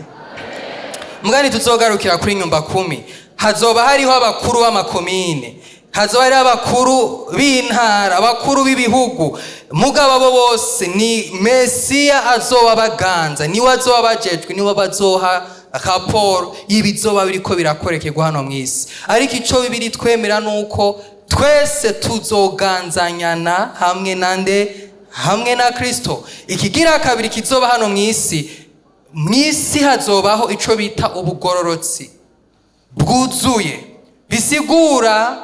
Mugani tuzogarukira kuri nyumba kumi. Hazoba hariho abakuru b'amakomine, hazoba hariho abakuru b'intara, abakuru b'ibihugu. Mugabo abo bose ni Mesiya azoba baganza, niwe azoba bajejwe, niwe bazoha raporo y'ibizoba biriko birakorekerwa hano mw'isi. Ariko ico Bibiliya twemera nuko twese tuzoganzanyana hamwe nande? Hamwe na Kristo. Ikigira kabiri kizoba hano mw'isi, mw'isi hazobaho ico bita ubugororotsi bwuzuye. Bisigura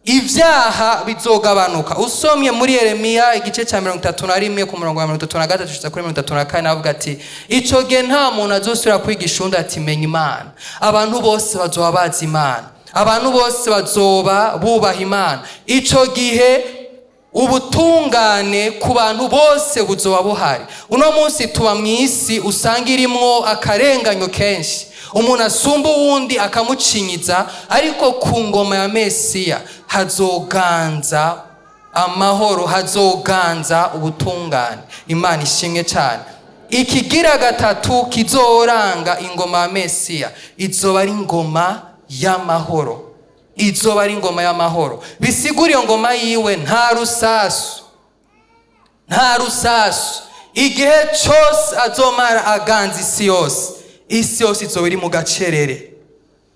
ibyaha bizogabanuka. Usomye muri Yeremiya igice cya 31 ku murongo wa 33 gushitsa kuri 34, avuga ati ico gihe nta muntu azosubira kwigisha undi ati menya Imana. Abantu bose bazoba bazi Imana, abantu bose bazoba bubaha Imana. Ico gihe ubutungane ku bantu bose buzoba buhari. Uno munsi tuba mu isi usanga irimwo akarenganyo kenshi, umuntu asumba uwundi akamucinyiza. Ariko ku ngoma ya Mesiya hazoganza amahoro, hazoganza ubutungane. Imana ishimwe cyane. Ikigira gatatu kizoranga ingoma ya Mesiya, izoba ari ingoma y'amahoro. Izoba ari ingoma y'amahoro. Bisigura iyo ngoma yiwe nta rusasu, nta rusasu. Igihe cyose azomara aganza isi yose, isi yose izoba iri mu gacerere,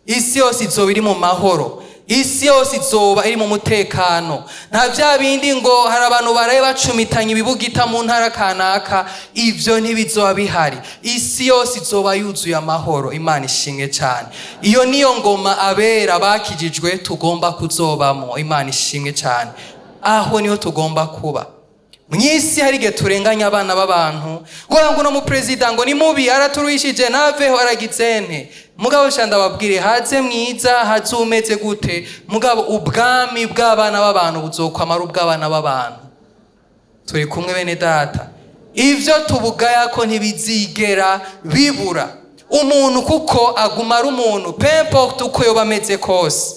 isi yose izoba iri mu mahoro, isi yose izoba iri mu mutekano. Nta bya bindi ngo hari abantu baraye bacumitanye ibibugita mu ntara kanaka, ibyo ntibizoba bihari. Isi yose izoba yuzuye amahoro. Imana ishimwe cyane. Iyo niyo ngoma abera bakijijwe tugomba kuzobamo. Imana ishimwe cyane. Aho niho tugomba kuba. Mw'isi hari igihe turenganya abana b'abantu ngo uno muperezida ngo ni mubi, araturuhishije, naveho, aragizene. Mugabo sha ndababwire, haze mwiza, haze umeze gute, mugabo ubwami bw'abana b'abantu buzokwamara ubw'abana b'abantu. Turi kumwe bene data? Ivyo tubugaya ko ntibizigera bibura umuntu, kuko aguma ari umuntu, peu importe uko yoba ameze kose.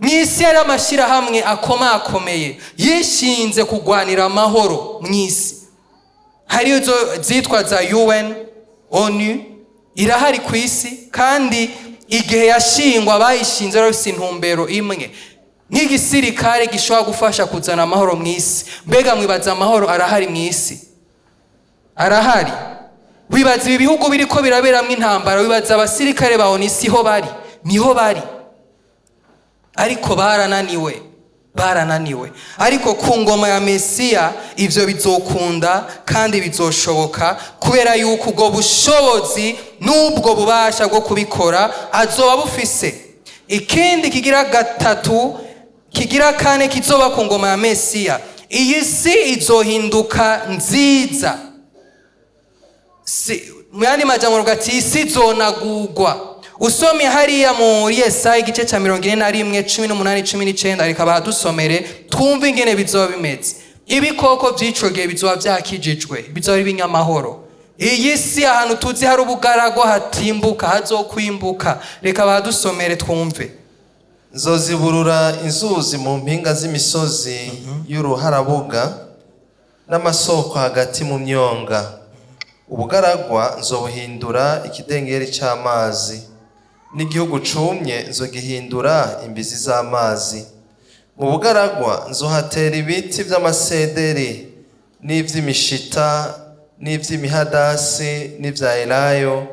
Mw'isi hari amashyirahamwe akomakomeye yishinze kurwanira amahoro mw'isi. Hari izo zitwa za UN, ONU irahari ku isi. Kandi igihe yashingwa, bayishinze bafise intumbero imwe nk'igisirikare gishobora gufasha kuzana amahoro mu isi. Mbega mwibaza amahoro arahari mu isi? Arahari? Wibaza ibi bihugu biriko biraberamwo intambara, wibaza abasirikare ba ONU siho bari? Niho bari, ariko barananiwe, barananiwe. Ariko ku ngoma ya Mesiya ivyo bizokunda kandi bizoshoboka, kubera yuko ubwo bushobozi n'ubwo bubasha bwo kubikora azoba bufise. Ikindi kigira gatatu, kigira kane kizoba ku ngoma ya Mesiya, iyi si izohinduka nziza. Si, mu yandi majambo avuga ati isi izonagurwa. Usomye hariya muri Yesaya igice cya 41, 18, 19, reka bahadusomere twumve ingene bizoba bimeze. Ibikoko vy'ico gihe bizoba vyakijijwe, bizoba ari ibinyamahoro. Iyi si ahantu tuzi hari ubugaragwa hatimbuka, hazokwimbuka. Reka bahadusomere twumve. Nzoziburura inzuzi mu mpinga z'imisozi y'uruharabuga, n'amasoko hagati mu myonga. Ubugaragwa nzobuhindura ikidengeri c'amazi, n'igihugu cumye nzogihindura imbizi z'amazi. Mu bugaragwa nzohatera ibiti vy'amasederi n'ivy'imishita n'ivy'imihadasi n'ivya elayo,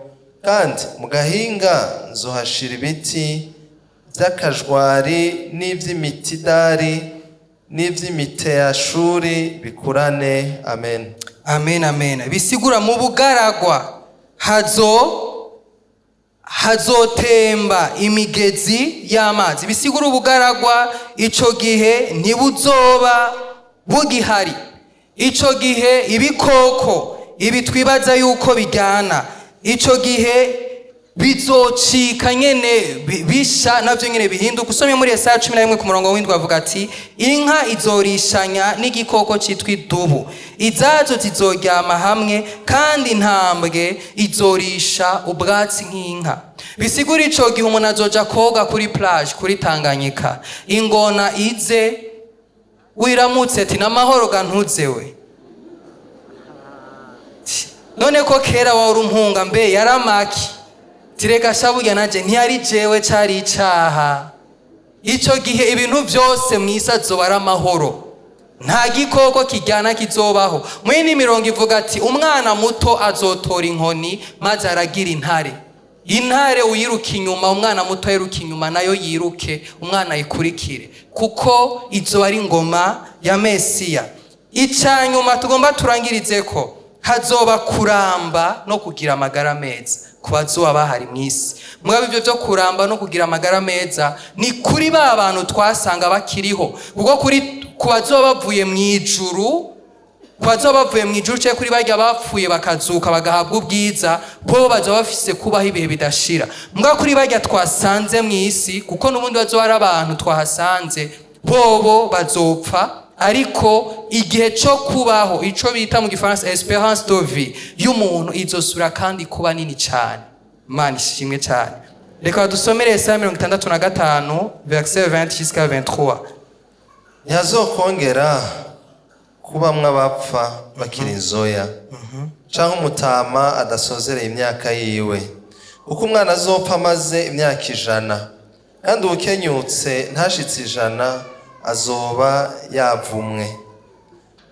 kandi mu gahinga nzohashira ibiti vy'akajwari n'ivy'imitidari n'ivy'imiteyashuri bikurane. Amen. Amen, amen. Bisigura mu bugaragwa hazotemba imigezi y'amazi. Bisigura ubugaragwa ico gihe ntibuzoba bugihari. Ico gihe ibikoko ibi twibaza yuko bijyana Ico gihe bizocika nyene bisha navyo nyene bihinduka. Usomye muri Yesaya 11 ku murongo w'7 avuga ati: "Inka izorishanya n'igikoko citwa idubu, izazo zizoryama hamwe, kandi intambwe izorisha ubwatsi nk'inka." Bisigura ico gihe umuntu azoja koga kuri plage, kuri Tanganyika, ingona ize wiramutse ati: "N'amahoro ga ntuzewe? None ko kera wari umpunga mbe yaramaki?" Tireka shaburya nanje ntiyari jewe, cari icaha. Ico gihe ibintu vyose mw'isi azoba ari amahoro, nta gikoko kijyana kizobaho. Mwene mirongo ivuga ati: "Umwana muto azotora inkoni maze aragira intare." Intare uyiruka inyuma, umwana muto ayiruka inyuma, nayo yiruke, umwana ayikurikire, kuko izo ari ingoma ya Mesiya. Icya nyuma tugomba turangirize ko hazoba kuramba no kugira amagara meza ku bazoba bahari mu isi. Mugabo ibyo byo kuramba no kugira amagara meza ni kuri ba bantu twasanga bakiriho, kuko kuri ku bazoba bavuye mu ijuru, ku bazoba bavuye mu ijuru cyangwa kuri barya bapfuye bakazuka bagahabwa ubwiza, bo bazoba bafise kubaho ibihe bidashira. Mugabo kuri barya twasanze mu isi, kuko n'ubundi bazoba ari abantu twahasanze, bobo bazopfa, ariko igihe cyo kubaho, ico bita mu Gifaransa espérance de vie y'umuntu, izosubira kandi kuba nini cyane. Imana ishimwe cyane. Reka dusomere Yesaya 65, verset 20 jusqu'à 23. Ntihazokongera kubamwo abapfa bakiri inzoya canke umutama adasozereye imyaka yiwe, kuko umwana azopfa amaze imyaka 100, kandi uwukenyutse ntashitse 100 azoba yavumwe.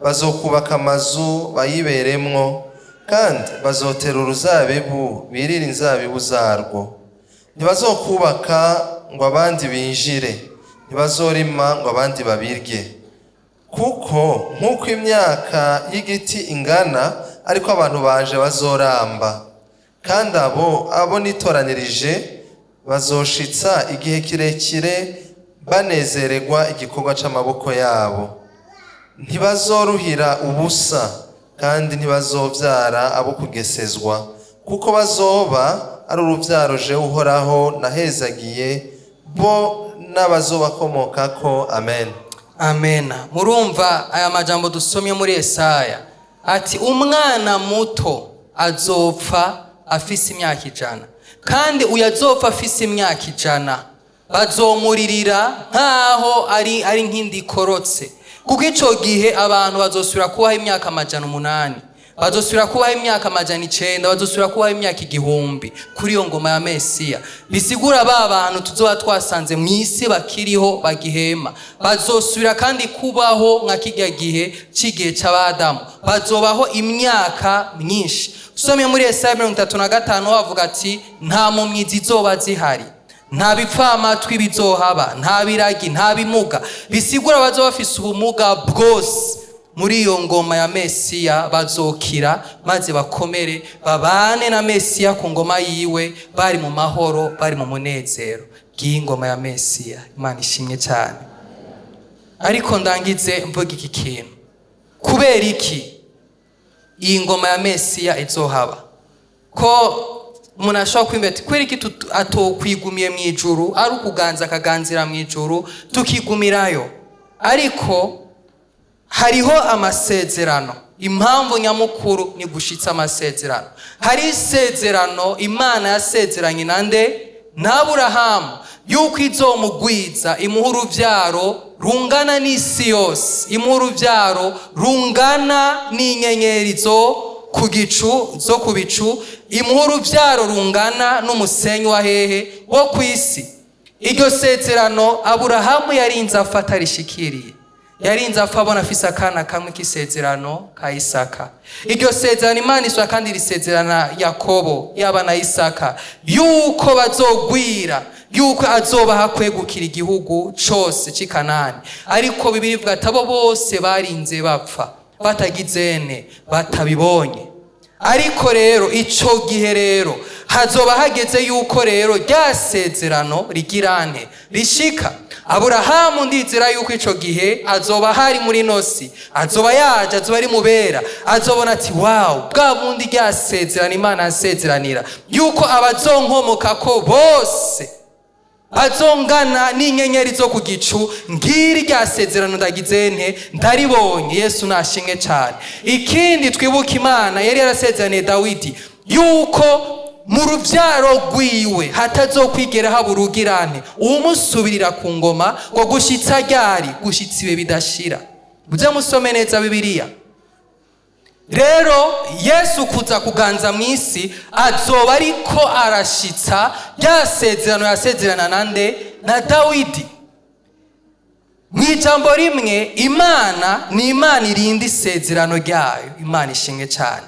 Bazokubaka amazu bayiberemwo, kandi bazotera uruzabibu birire inzabibu zarwo. Ntibazokubaka ngo abandi binjire, ntibazorima ngo abandi babirye, kuko nk'uko imyaka y'igiti ingana ariko abantu banje bazoramba, kandi abo nitoranirije bazoshitsa igihe kirekire banezererwa igikorwa c'amaboko yabo. Ntibazoruhira ubusa, kandi ntibazovyara abo kugesezwa, kuko bazoba ari uruvyaro jewe Uhoraho nahezagiye, bo n'abazobakomokako. Amen. Amena. Murumva aya majambo dusomye muri Yesaya, ati: "Umwana muto azopfa afise imyaka 100, kandi uyu azopfa afise imyaka 100 bazomuririra nk'aho ari nk'indi ikorotse, kuko ico gihe abantu bazosubira kubaho imyaka 800, bazosubira kubaho imyaka 900, bazosubira kubaho imyaka 1000 kuri iyo ngoma ya Mesiya." Bisigura ba bantu tuzoba twasanze mu isi bakiriho bagihema bazosubira kandi kubaho nka kirya gihe c'igihe c'Abadamu, bazobaho imyaka myinshi. Usomye muri Yesaya 35 bavuga ati: "Nta mpumyi zizoba zihari, nta bipfamatwi bizohaba, nta biragi, nta bimuga." Bisigura bazoba bafise ubumuga bwose muri iyo ngoma ya Mesiya bazokira, maze bakomere, babane na Mesiya ku ngoma yiwe, bari mu mahoro, bari mu munezero bw'iyi ngoma ya Mesiya. Imana ishimwe cyane. Ariko ndangize mvuga iki kintu: kubera iki iyi ngoma ya Mesiya izohaba? Ko umuntu ashobora kwiyumvira ati: "Kubera iki atokwigumiye mu ijuru, ari ukuganza akaganzira mu ijuru tukigumirayo?" Ariko hariho amasezerano. Impamvu nyamukuru ni gushitsa amasezerano. Hari isezerano Imana yasezeranye nande? N'Aburahamu, yuko izomugwiza, imuha uruvyaro rungana n'isi yose, imuha uruvyaro rungana n'inyenyeri zo ku gicu, zo ku bicu, imuha uruvyaro rungana n'umusenyi wa hehe? Wo ku isi. Iryo sezerano Aburahamu yarinze afata rishikiriye, yarinze apfa abona afise akana kamwe k'isezerano ka Isaka. Iryo sezerano Imana isura kandi risezerana Yakobo, yaba na Isaka, yuko bazogwira, yuko azobaha kwegukira igihugu cose c'i Kanani. Ariko Bibiliya ivuga ati abo bose barinze bapfa batagizene, batabibonye. Ariko rero ico gihe rero Hazoba hageze yuko rero rya sezerano rigirane rishika. Aburahamu ndizera yuko ico gihe azoba hari muri nosi, azoba yaje, azoba ari mubera, azobona ati wow, bwa bundi rya sezerano Imana yansezeranira yuko abazonkomokako bose bazongana n'inyenyeri zo ku gicu, ngiri rya sezerano ndagize nte, ndaribonye. Yesu nashimwe cyane. Ikindi twibuka, Imana yari yarasezeraniye Dawidi yuko mu rubyaro rwiwe hatazokwigera haba urugirane uwumusubirira ku ngoma, ngo gushitsa ryari? Gushitsa ibe bidashira. Muze musome neza Bibiliya. Rero Yesu kuza kuganza mu isi, azoba ariko arashitsa rya sezerano yasezerana nande? Na Dawidi. Mu ijambo rimwe, Imana ni Imana irinda isezerano ryayo. Imana ishimwe cyane.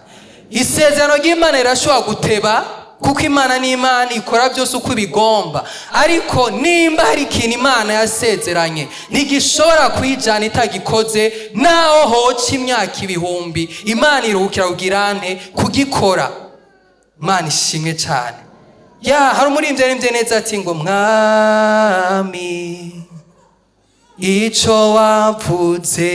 Isezerano ry'Imana rirashobora guteba, kuko Imana ni Imana ikora byose uko ibigomba, ariko nimba hari ikintu Imana yasezeranye, ntigishobora kuyijyana itagikoze. Naho hoca imyaka ibihumbi, Imana iruhukira kugirane kugikora. Imana ishimwe cyane. Ya hari umuririmbyi yaririmbye neza ati ngo: "Mwami, ico wavuze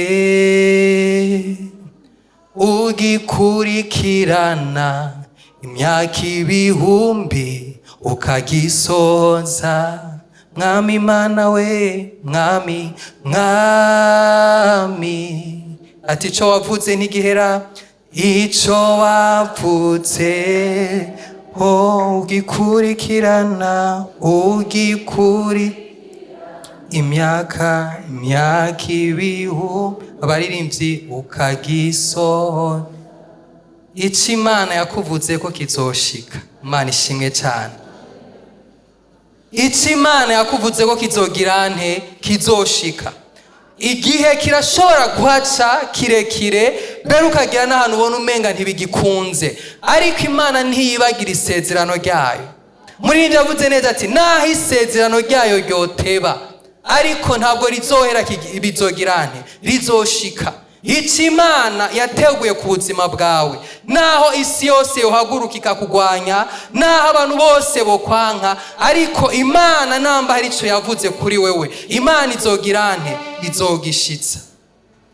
ugikurikirana imyaka ibihumbi ukagisoza. Mwami Mana we, Mwami, Mwami," ati "ico wavuze ntigihera, ico wavuze oh, ugikurikirana ugikuri imyaka ibihumbi." Abaririmbyi, ukagisoza. Ico Imana yakuvuze ko kizoshika. Imana ishimwe cyane. Ico Imana yakuvuze ko kizogira nte? Kizoshika. Igihe kirashobora guhaca kirekire, mbere ukagira n'ahantu ubona umenga ntibigikunze, ariko Imana ntiyibagira isezerano ryayo. Muri ibyo yavuze neza ati naho isezerano ryayo ryoteba, ariko ntabwo rizohera, bizogira nte? Rizoshika. Icyo Imana yateguye ku buzima bwawe, naho isi yose yohaguruka ikakugwanya, naho abantu bose bokwanka, ariko Imana namba hari icyo yavuze kuri wewe, Imana izogira nte? Izogishitsa.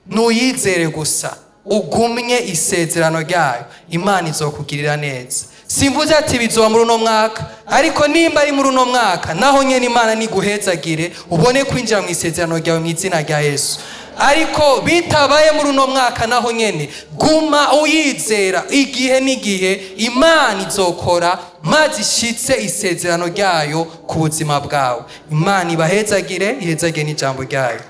Nuyizere gusa, ugumye isezerano ryayo, Imana izokugirira neza. Simvuze ati bizoba muri uno mwaka, ariko nimba ari muri uno mwaka naho nyene, Imana niguhezagire ubone kwinjira mu isezerano ryawe mu izina rya Yesu. Ariko bitabaye muri uno mwaka naho nyene, guma uyizera, igihe n'igihe Imana izokora maze ishitse isezerano ryayo ku buzima bwawe. Imana ibahezagire, ihezagire n'ijambo ryayo.